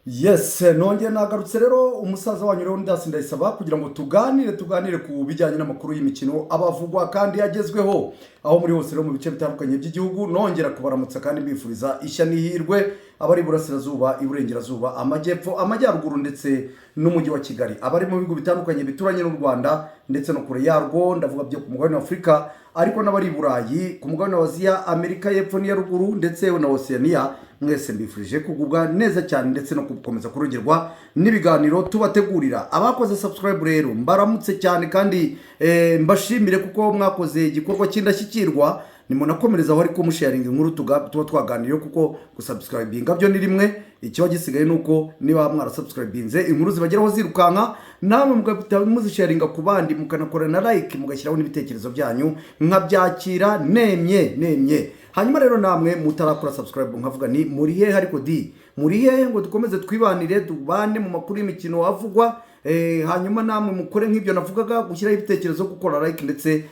Yes, nongeye nagarutse rero, umusaza wanyu Leonidas Ndayisaba, kugira ngo tuganire ku bijyanye n'amakuru y'imikino abavugwa kandi yagezweho aho muri hose rero mu bice bitandukanye by'igihugu. Nongera kubaramutsa kandi mbifuriza ishya n'ihirwe, abari iburasirazuba, iburengerazuba, amajyepfo, amajyaruguru ndetse n'umujyi wa Kigali, abari mu bihugu bitandukanye bituranye n'u Rwanda ndetse no kure yarwo, ndavuga byo ku mugabane wa Afurika, ariko n'abari i Burayi, ku mugabane wa Aziya, Amerika y'Epfo n'iya Ruguru ndetse na Oceania. Mwese mbifurije kugubwa neza cyane ndetse no gukomeza kurogerwa n'ibiganiro tubategurira. Abakoze subscribe rero mbaramutse cyane kandi mbashimire kuko mwakoze igikorwa cy'indashyikirwa. Nimunakomereza aho, ariko musharinga inkuru tuba twaganiriye, kuko gusubscribinga byo ni rimwe, ikiba gisigaye ni uko niba mwarasubscribinze inkuru zibageraho zirukanka, namwe mugahita muzisharinga ku bandi, mukanakora na like, mugashyiraho n'ibitekerezo byanyu, nkabyakira nemye nemye. Hanyuma rero namwe mutarakora subscribe nkavuga ni muri hehe? Ariko di muri hehe ngo dukomeze twibanire, tubane mu makuru y'imikino avugwa? Hanyuma namwe mukore nk'ibyo navugaga, gushyiraho ibitekerezo, gukora like ndetse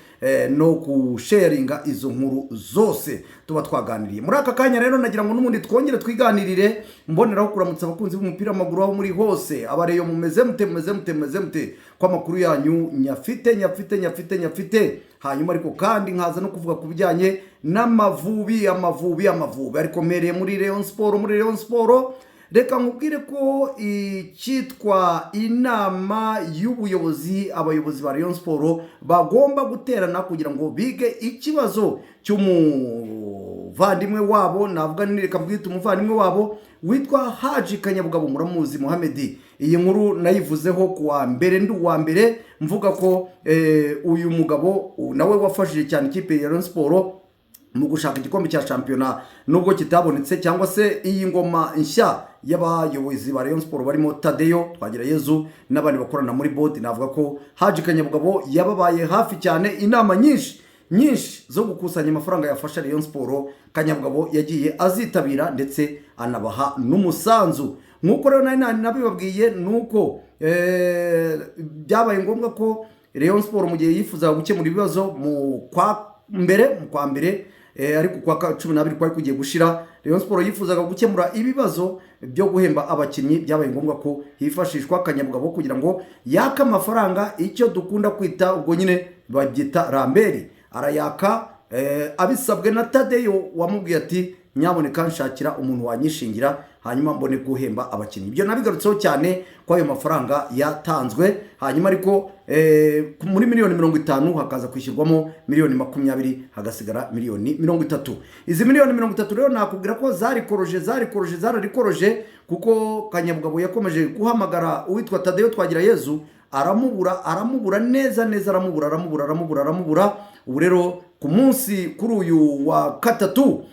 no gusharinga izo nkuru zose tuba twaganiriye. Muri aka kanya rero nagira ngo n'ubundi twongere twiganirire, mboneraho kuramutsa abakunzi b'umupira w'amaguru aho muri hose. Abareyo mumeze mute? Mumeze mute? Mumeze mute? Ko amakuru yanyu nyafite, nyafite, nyafite, nyafite. Hanyuma ariko kandi nkaza no kuvuga ku bijyanye n'Amavubi, Amavubi, Amavubi, ariko mpereye muri Rayon Sport. Muri Rayon Sport, reka nkubwire ko icyitwa inama y'ubuyobozi, abayobozi ba Rayon Sport bagomba guterana kugira ngo bige ikibazo cy'umuvandimwe wabo, navuga ni reka mbwite umuvandimwe wabo witwa Haji Kanyabugabo, muramuzi, Muhamedi. Iyi nkuru nayivuzeho ku wa mbere, ndi uwa mbere mvuga ko uyu mugabo nawe wafashije cyane ikipe ya Rayon Sport mu gushaka igikombe cya shampiyona nubwo kitabonetse, cyangwa se iyi ngoma nshya y'abayobozi ba Rayon Sport barimo Tadeyo Twagirayezu n'abandi bakorana muri board. Navuga ko Haji Kanyabugabo yababaye hafi cyane. Inama nyinshi nyinshi zo gukusanya amafaranga yafasha Rayon Sport, Kanyabugabo yagiye azitabira ndetse anabaha n'umusanzu. Nk'uko rero nari nabibabwiye, ni uko byabaye ngombwa ko Rayon Sport mu gihe yifuzaga gukemura ibibazo mu kwa mbere, mu kwa mbere, ariko kwa 12 kwari kugiye gushira, Rayon Sport yifuzaga gukemura ibibazo byo guhemba abakinnyi, byabaye ngombwa ko hifashishwa Kanyabugabo kugira ngo yake amafaranga, icyo dukunda kwita ubwo nyine babyita ramberi. Arayaka abisabwe na Tadeyo wamubwiye ati: "Nyaboneka nshakira umuntu wanyishingira, hanyuma mbone guhemba abakinnyi." Ibyo nabigarutseho cyane ko ayo mafaranga yatanzwe, hanyuma ariko muri miliyoni 50 hakaza kwishyurwamo miliyoni 20, hagasigara miliyoni 30. Izi miliyoni 30 rero nakubwira ko zarikoroje, zarikoroje, zararikoroje, kuko Kanyabugabo yakomeje guhamagara uwitwa Tadeyo Twagirayezu aramubura, aramubura neza neza, aramubura, aramubura, aramubura, aramubura. Ubu rero ku munsi kuri uyu wa gatatu,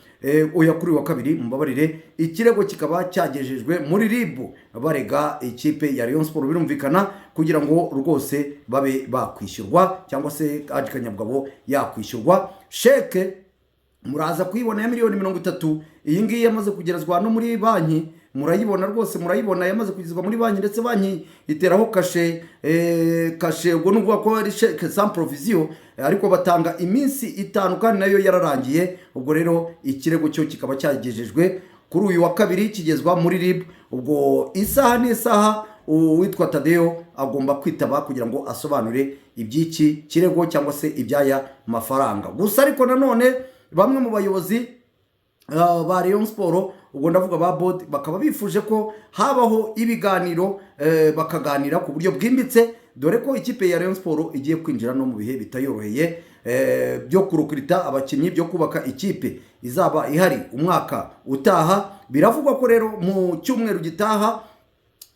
oya, kuri uyu wa kabiri mumbabarire, ikirego kikaba cyagejejwe muri RIB, barega ikipe ya Rayon Sport, birumvikana kugira ngo rwose babe bakwishyurwa, cyangwa se Haji Kanyabugabo yakwishyurwa. Sheke muraza kuyibona ya miliyoni 30. Iyi ngiyi yamaze kugerezwa no muri banki, murayibona rwose, murayibona, yamaze kugezwa muri banki ndetse banki iteraho kashe, kashe ubwo ni ukuvuga ko ari chèque sans provision, ariko batanga iminsi 5 kandi nayo yararangiye. Ubwo rero ikirego cyo kikaba cyagejejwe kuri uyu wa kabiri, kigezwa muri RIB. Ubwo isaha n'isaha uwitwa Tadeyo agomba kwitaba kugira ngo asobanure iby'iki kirego cyangwa se iby'aya mafaranga. Gusa ariko nanone bamwe mu bayobozi ba Rayon Sport, ubwo ndavuga ba board, bakaba bifuje ko habaho ibiganiro, bakaganira ku buryo bwimbitse, dore ko ikipe ya Rayon Sport igiye kwinjira no mu bihe bitayoroheye byo kurukirita abakinnyi, byo kubaka ikipe izaba ihari umwaka utaha. Biravugwa ko rero mu cyumweru gitaha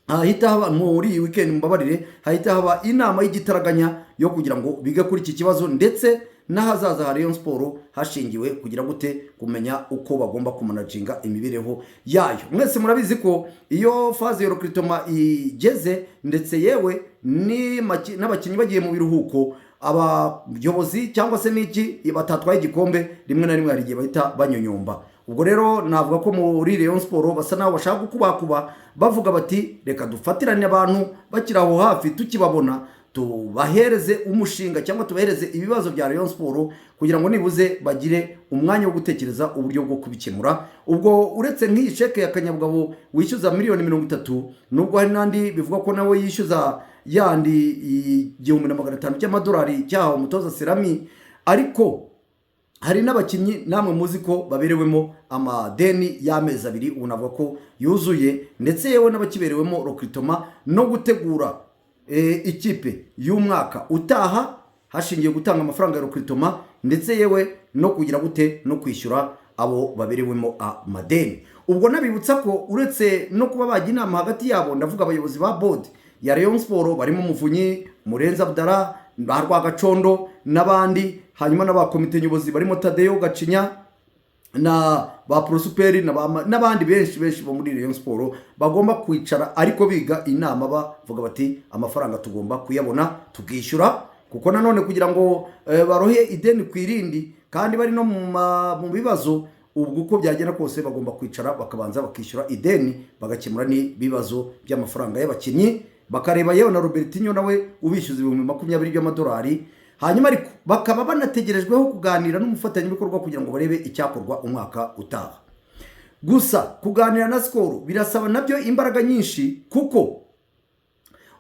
hahita haba, muri iyi weekend mbabarire, hahita haba inama y'igitaraganya yo kugira ngo bige kuri iki kibazo ndetse n'ahazaza ha Rayon Sport, hashingiwe kugira gute, kumenya uko bagomba kumanaginga imibereho yayo. Mwese murabizi ko iyo phase ya recrutement igeze, ndetse yewe n'abakinnyi bagiye mu biruhuko, abayobozi cyangwa se n'iki batatwaye igikombe, rimwe na rimwe hari igihe bahita banyonyomba. Ubwo rero navuga ko muri Rayon Sport basa naho bashaka gukubakuba, bavuga bati: "Reka dufatirane abantu bakiri aho hafi tukibabona." Tubahereze umushinga cyangwa tubahereze ibibazo bya Rayon Sport kugira ngo nibuze bagire umwanya wo gutekereza uburyo bwo kubikemura. Ubwo uretse nk'iyi chèque ya Kanyabugabo wishyuza miliyoni 30, nubwo hari n'andi bivuga ko nawe yishyuza yandi 1500 cy'amadolari cyahawe umutoza Serami, ariko hari n'abakinnyi namwe muzi ko baberewemo amadeni y'amezi 2, ubu navuga ko yuzuye, ndetse yewe n'abakiberewemo recrutement no gutegura ikipe y'umwaka utaha, hashingiwe gutanga amafaranga ya recrutement, ndetse yewe no kugira gute, no kwishyura abo baberewemo amadeni. Ubwo nabibutsa ko uretse no kuba bajya inama hagati yabo, ndavuga abayobozi ba board ya Rayon Sport barimo Muvunyi, Murenzi Abdallah, ba Rwagacondo n'abandi, hanyuma n'aba komite nyobozi barimo Tadeyo Gacinya na ba Prosuperi n'abandi benshi benshi bo muri Rayon Sport, bagomba kwicara ariko biga inama, bavuga bati amafaranga tugomba kuyabona tukishyura, kuko nanone kugira ngo barohe ideni ku irindi kandi bari no mu bibazo, ubwo uko byagenda kose bagomba kwicara bakabanza bakishyura ideni, bagakemura n'ibibazo by'amafaranga y'abakinnyi, bakareba yewe na Robertinho nawe ubishyuza 20,000 by'amadolari. Hanyuma ariko bakaba banategerejweho kuganira n'umufatanyabikorwa kugira ngo barebe icyakorwa umwaka utaha. Gusa kuganira na Skol birasaba nabyo imbaraga nyinshi, kuko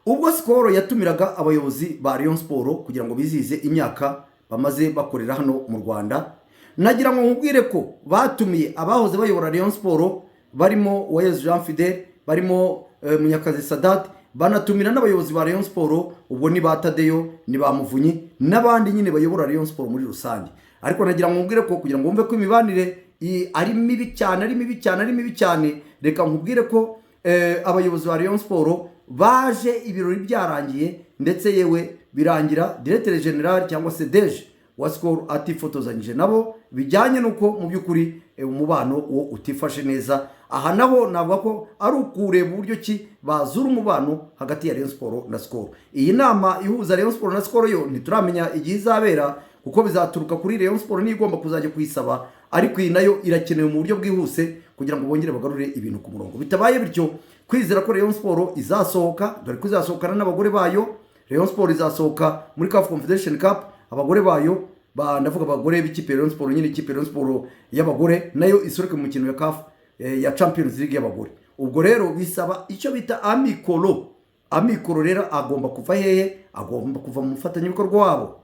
ubwo Skol yatumiraga abayobozi ba Rayon Sport kugira ngo bizihize imyaka bamaze bakorera hano mu Rwanda, nagira ngo nkubwire ko batumiye abahoze bayobora Rayon Sport barimo Uwayezu Jean Fidel, barimo Munyakazi Sadat, banatumira n'abayobozi ba Rayon Sport, ubwo ni ba Tadeyo, ni ba Muvunyi n'abandi nyine bayobora Rayon Sport muri rusange. Ariko nagira ngo nkubwire ko kugira ngo wumve ko imibanire ari mibi cyane, ari mibi cyane, ari mibi cyane, reka nkubwire ko abayobozi ba Rayon Sport baje ibirori byarangiye, ndetse yewe birangira directeur général cyangwa se DG wa Skol atifotozanyije nabo, bijyanye n'uko mu by'ukuri umubano wo utifashe neza. Aha naho navuga ko ari ukureba uburyo ki bazura umubano hagati ya Rayon Sport na Skol. Iyi nama ihuza Rayon Sport na Skol yo ntituramenya igihe izabera, kuko bizaturuka kuri Rayon Sport niyo igomba kuzajya kuyisaba, ariko iyi nayo irakenewe mu buryo bwihuse kugira ngo bongere bagarure ibintu ku murongo. Bitabaye bityo, kwizera ko Rayon Sport izasohoka, dore ko izasohokana n'abagore bayo, Rayon Sport izasohoka muri CAF Confederation Cup, abagore bayo ndavuga abagore b'ikipe ya Rayon Sport nyine, ikipe ya Rayon Sport y'abagore nayo isohoke mu mukino ya CAF ya Champions League y'abagore. Ubwo rero bisaba icyo bita amikoro. Amikoro rero agomba kuva hehe? Agomba kuva mu mufatanyabikorwa wabo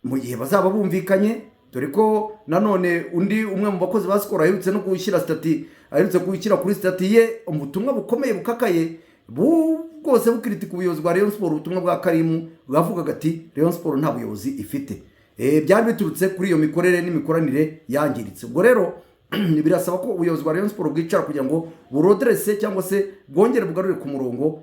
mu gihe bazaba bumvikanye, dore ko nanone undi umwe mu bakozi ba Skol aherutse no gushyira status, aherutse gushyira kuri status ye ubutumwa bukomeye bukakaye bwose bukritika ubuyobozi bwa Rayon Sport. Ubutumwa bwa Karimu bwavugaga ati Rayon Sport nta buyobozi ifite. Byari biturutse kuri iyo mikorere n'imikoranire yangiritse. Ubwo rero birasaba ko ubuyobozi bwa Rayon Sport bwicara kugira ngo buredresse cyangwa se bwongere bugarure ku murongo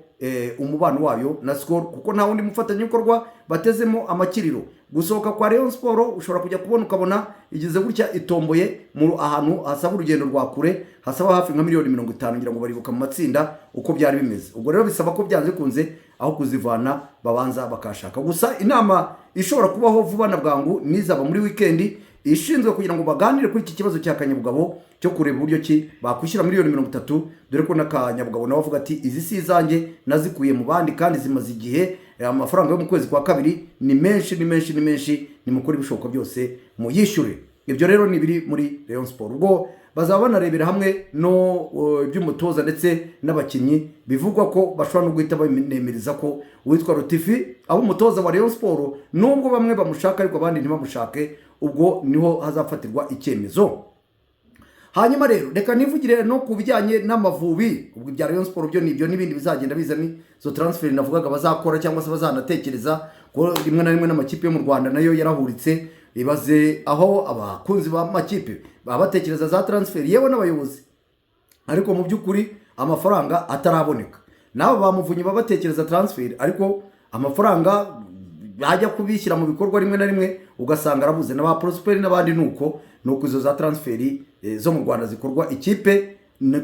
umubano wayo na Skol, kuko nta wundi mufatanyabikorwa batezemo amakiriro. Gusohoka kwa Rayon Sport, ushobora kujya kubona ukabona igeze gutya itomboye mu ahantu hasaba urugendo rwa kure, hasaba hafi nka miliyoni 50, ngira ngo baribuka mu matsinda uko byari bimeze. Ubwo rero bisaba ko byanze bikunze aho kuzivana babanza bakashaka. Gusa inama ishobora kubaho vuba na bwangu nizaba muri wikendi, ishinzwe kugira ngo baganire kuri iki kibazo cya Kanyabugabo cyo kureba uburyo ki bakwishyura miliyoni 30, dore ko na Kanyabugabo nawe avuga ati izi si izanjye, nazikuye mu bandi kandi zimaze igihe, amafaranga yo mu kwezi kwa kabiri ni menshi, ni menshi, ni menshi, nimukore ibishoboka byose muyishyure. Ibyo rero ni ibiri muri Rayon Sport. Ubwo bazaba banarebera hamwe no iby'umutoza ndetse n'abakinnyi, bivugwa ko bashobora no guhita banemeriza ko uwitwa Rutifi aba umutoza wa Rayon Sport, nubwo bamwe bamushaka ariko abandi ntibamushake. Ubwo niho hazafatirwa icyemezo. Hanyuma rero reka nivugire no ku bijyanye n'Amavubi. Ubwo ibya Rayon Sport byo nibyo, n'ibindi bizagenda biza ni zo transfer navugaga bazakora cyangwa se bazanatekereza, ko rimwe na rimwe n'amakipe yo mu Rwanda nayo yarahuritse. Ibaze aho abakunzi b'amakipe baba batekereza za transfer, yewe n'abayobozi, ariko mu by'ukuri amafaranga ataraboneka. N'abo ba Muvunyi baba batekereza transfer, ariko amafaranga bajya kubishyira mu bikorwa rimwe na rimwe ugasanga arabuze, na ba Prosper n'abandi nuko nuko izo za transfer zo mu Rwanda zikorwa. Ikipe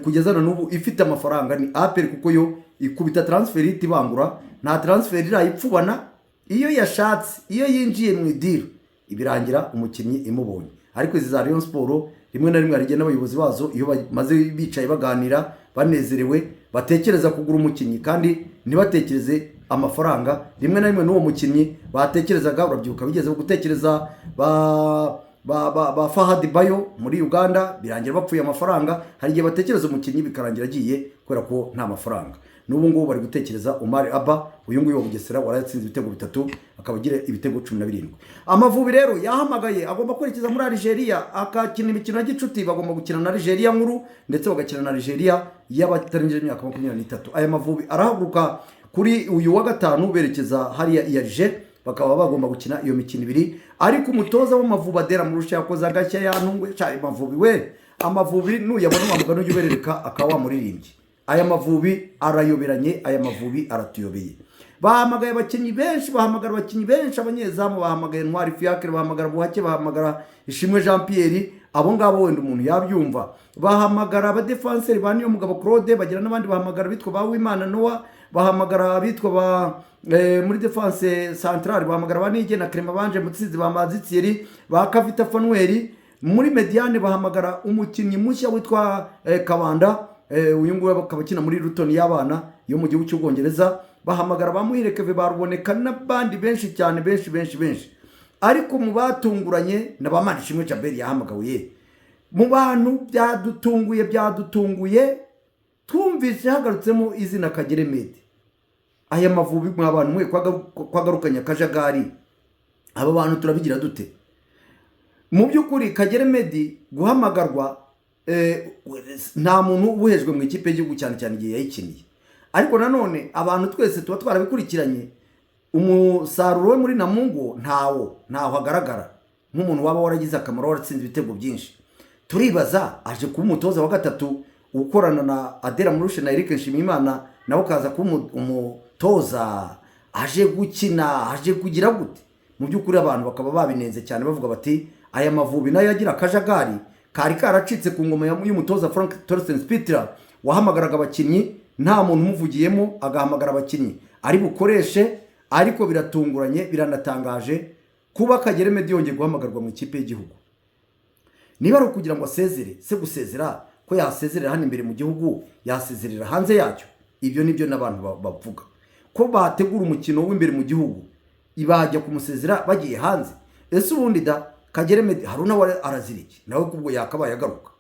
kugeza na n'ubu ifite amafaranga ni APR, kuko yo ikubita transfer itibangura, nta transfer irayipfubana. Iyo yashatse, iyo yinjiye mu i deal, ibirangira umukinnyi imubonye. Ariko izi za Rayon Sport, rimwe na rimwe hari igihe n'abayobozi bazo iyo bamaze bicaye baganira banezerewe batekereza kugura umukinnyi kandi ntibatekereze. Amafaranga rimwe na rimwe n'uwo mukinnyi batekerezaga, urabyibuka bigeze gutekereza ba Fahad Bayo muri Uganda, birangira bapfuye amafaranga. Hari igihe batekereza umukinnyi bikarangira agiye kubera ko nta mafaranga. N'ubu ngubu bari gutekereza Omar Abba, uyu nguyu wa Bugesera warayatsinze ibitego 3, akaba agira ibitego 17. Amavubi rero yahamagaye, agomba kwerekeza muri Algeria akakina imikino ya gicuti. Bagomba gukina na Algeria nkuru, ndetse bagakina na Algeria y'abatarengeje imyaka 23. Aya Mavubi arahaguruka kuri uyu wa gatanu berekeza hariya i Alger, bakaba bagomba gukina iyo mikino ibiri. Ariko umutoza w'Amavubi Adel Amrouche yakoze agashya, yantunguye cyane. Amavubi we, Amavubi nuyabona wamugana ujye uberereka akaba wamuririmbye. Aya Mavubi arayoberanye, aya Mavubi aratuyobeye. Bahamagaye abakinnyi benshi, bahamagara abakinnyi benshi, abanyezamu bahamagaye Ntwari Fiacre, bahamagara Buhake, bahamagara Ishimwe Jean Pierre, abo ngabo wenda umuntu yabyumva. Bahamagara abadefanseri ba Niyomugabo Claude, bagira n'abandi bahamagara bitwa ba Wimana Noah, bahamagara abitwa ba muri défense centrale bahamagara ba Niyigena Clement, banje Mutsinzi, ba Manzi Thierry, ba Kavita Fanuel. Muri médiane bahamagara umukinnyi mushya witwa Kabanda, uyu nguyu akaba akina muri Luton y'abana yo mu gihugu cy'Ubwongereza. Bahamagara ba Muhire Kevin, ba Ruboneka n'abandi benshi cyane, benshi benshi benshi. Ariko mu batunguranye na ba Manishimwe Djabel yahamagawe. Mu bantu byadutunguye, byadutunguye, twumvise hagarutsemo izina Kagere Meddie. Aya Mavubi, mwa bantu mwe, kwagarukanye akajagari, aba bantu turabigira dute? Mu by'ukuri Kagere Meddie guhamagarwa, nta muntu ubuhejwe mu ikipe y'igihugu, cyane cyane igihe yayikiniye. Ariko nanone abantu twese tuba twarabikurikiranye, umusaruro we muri Namungo ntawo, ntaho agaragara nk'umuntu waba waragize akamaro, waratsinze ibitego byinshi. Turibaza, aje kuba umutoza wa gatatu ukorana na Adel Amrouche na Eric Nshimiyimana, nawe ukaza kuba umutoza, aje gukina, aje kugira gute? Mu by'ukuri abantu bakaba babinenze cyane, bavuga bati aya Mavubi nayo agira akajagari kari karacitse ku ngoma y'umutoza Frank Torsten Spittler, wahamagaraga abakinnyi nta muntu umuvugiyemo, agahamagara abakinnyi ari bukoreshe. Ariko biratunguranye, biranatangaje kuba Kagere Meddie yongeye guhamagarwa mu ikipe y'igihugu. Niba ari ukugira ngo asezere, se gusezera ko yasezerera hano imbere mu gihugu, yasezerera hanze yacyo? Ibyo nibyo n'abantu bavuga ko bategura umukino w'imbere mu gihugu, bajya kumusezera bagiye hanze. Ese ubundi da Kagere Meddie Haruna we arazira iki nawe kubwo yakabaye agaruka?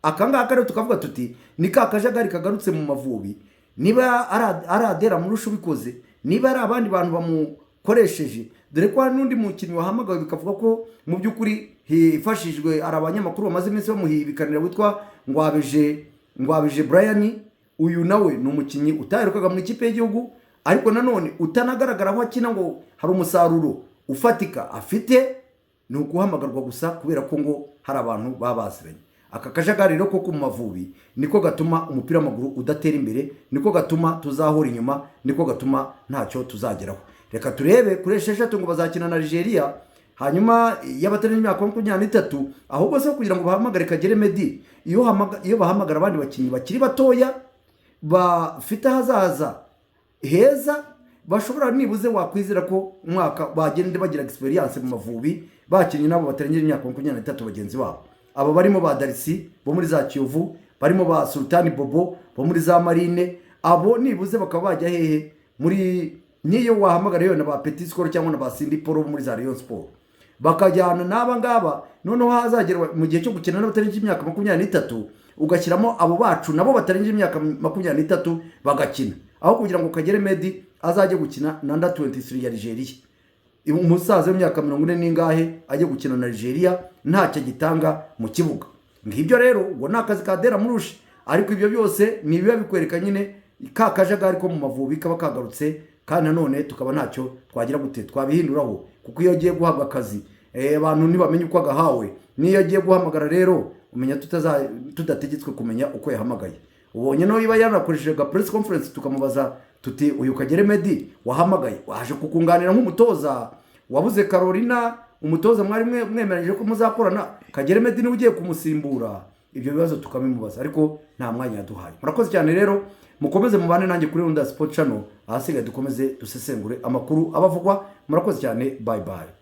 Aka ngaka rero tukavuga tuti ni ka kajagari kagarutse mu Mavubi. Niba ari Adel Amrouche ubikoze, niba ari abandi bantu bamukoresheje, dore ko hari n'undi mukinnyi wahamagawe bikavuga ko mu by'ukuri hifashishijwe, hari abanyamakuru bamaze iminsi bamuhibikanira, witwa Ngwabije Brian. Uyu nawe ni umukinnyi utaherukaga mu ikipe y'igihugu, ariko nanone utanagaragara aho akina ngo hari umusaruro ufatika afite. Ni ukuhamagarwa gusa kubera ko ngo hari abantu baba baziranye. Aka kajagari rero ko mu Mavubi niko gatuma umupira w'amaguru udatera imbere, niko gatuma tuzahora inyuma, niko gatuma ntacyo tuzageraho. Reka turebe kuri 6 ngo bazakina na Algeria, hanyuma y'abatarengeje imyaka 23. Ahubwo se kugira ngo bahamagare Kagere Meddie, iyo bahamagara abandi bakinnyi bakiri batoya bafite ahazaza heza, bashobora nibuze wakwizera ko umwaka bagenda bagira experience mu Mavubi, bakinnye nabo batarengeje imyaka 23 bagenzi babo. Aba barimo ba Darisi bo muri za Kiyovu, barimo ba Sultani Bobo bo muri za Marine, abo nibuze bakaba bajya hehe? Muri niyo wahamagara yewe na ba Petit Skol cyangwa na ba Sindi Paul bo muri za Rayon Sport, bakajyana n'aba ngaba. Noneho hazagera mu gihe cyo gukina n'abatarengeje imyaka 23, ugashyiramo abo bacu nabo batarengeje imyaka 23 bagakina, aho kugira ngo Kagere Meddie azajye gukina na under 23 ya Algeria, umusaza w'imyaka 40 n'ingahe ajye gukina na Algeria ntacyo agitanga mu kibuga. Ngibyo rero, ubwo ni akazi ka Adel Amrouche. Ariko ibyo byose ni ibiba bikwereka nyine ka kajagari ko mu Mavubi kaba kagarutse, kandi nanone tukaba ntacyo twagira gute twabihinduraho, kuko iyo agiye guhabwa akazi, abantu ntibamenye uko agahawe. N'iyo agiye guhamagara rero, umenya tudategetswe kumenya uko yahamagaye. Ubonye no iba yanakoresheje ga press conference, tukamubaza tuti uyu Kagere Meddie wahamagaye waje kukunganira nk'umutoza wabuze Carolina, umutoza mwari mwemeranyije ko muzakorana, Kagere Meddie niwe ugiye kumusimbura? Ibyo bibazo tukabimubaza, ariko nta mwanya yaduhaye. Murakoze cyane rero, mukomeze mubane nanjye kuri Runda Sport Channel, ahasigaye dukomeze dusesengure amakuru abavugwa. Murakoze cyane, bye bye.